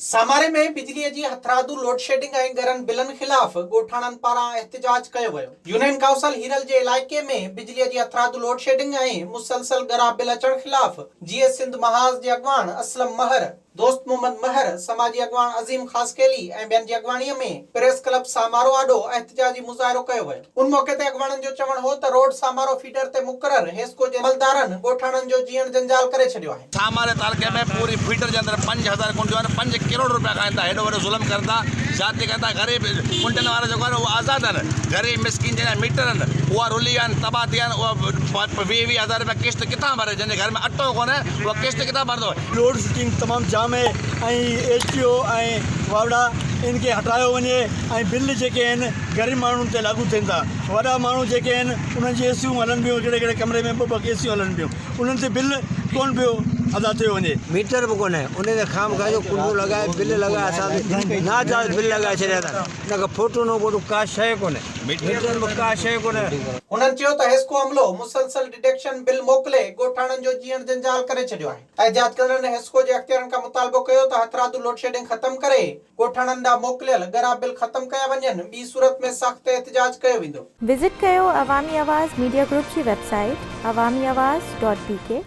ساماري ۾ بجليء جي هٿرادو لوڊشيڊنگ ۽ ڳرن بلن خلاف ڳوٺاڻن پاران احتجاج ڪيو ويو. يونين ڪائونسل هيرل جي علائقي ۾ بجليء جي هٿرادو لوڊشيڊنگ ۽ مسلسل ڳرا بل اچڻ خلاف جيئي سنڌ محاذ جي اڳواڻ اسلم مهر، دوست محمد مهر، سماجي اڳواڻ عظيم خاصخيلي ۽ ٻين جي اڳواڻيء ۾ پريس ڪلب سامارو آڏو احتجاجي مظاهرو ڪيو ويو. ان موقعي تي اڳواڻن جو چوڻ هو ته روڊ سامارو فيڊر تي مقرر حيسڪو جي عملدارن ڳوٺاڻن جو جيئڻ جنجال ڪري ڇڏيو آهي. ساماري تعلقي ۾ پوري فيڊر جي اندر 5000 ڪنڊيون آهن پنج ڪروڙ روپيا کائن ٿا هيڏو وڏو ظلم ڪن ٿا زيادتي ڪن ٿا غريب ڪنڊين وارا جيڪو آهن اهي آزاد آهن غريب مسڪين جنهن جا ميٽر آهن اها رلي ويا آهن تباهه ٿي ويا آهن اها ويهه ويهه هزار روپيا قسط ڪٿان ڀري جنهن جي گهر ۾ اٽو ڪونهي اها قسط ڪٿان ڀرندو. لوڊ شيڊنگ تمام جام آهي ۽ ايس ٽي او ۽ واوڊا ان کي هٽايو وڃي ۽ بل جيڪي آهن غريب ماڻهن تي لاڳو ٿين ٿا وڏا ماڻهو جيڪي آهن انهن جي اي سيون هلن پيون ڪهڙي ڪهڙي ڪمري ۾ ٻه ٻه اي سيون هلن پيون انهن تي بل ڪونه پيو ادا ٿيو وڃي. ميٽر به ڪونهي ان تي خامخواه جو ڪنڊو لڳائي بل لڳائي اسان تي ناجائز بل لڳائي ڇڏيا اٿن ان کان ڦوٽو نه ٻوٽو ڪا شيء ڪونهي ميٽر به ڪا شيء ڪونهي. هنن چيو ته حيسڪو عملو مسلسل ڊڊڪشن بل موڪلي ڳوٺاڻن جو جيئڻ جنجال ڪري ڇڏيو آهي. احتجاج ڪندڙن حيسڪو جي اختيارين کان مطالبو ڪيو ته هٿرادو لوڊشيڊنگ ختم ڪري ڳوٺاڻن ڏانهن موڪليل ڳرا بل ختم ڪيا وڃن ٻي صورت ۾ سخت احتجاج ڪيو ويندو. وزٽ ڪيو عوامي آواز ميڊيا گروپ جي website Awami Awaz dot B K.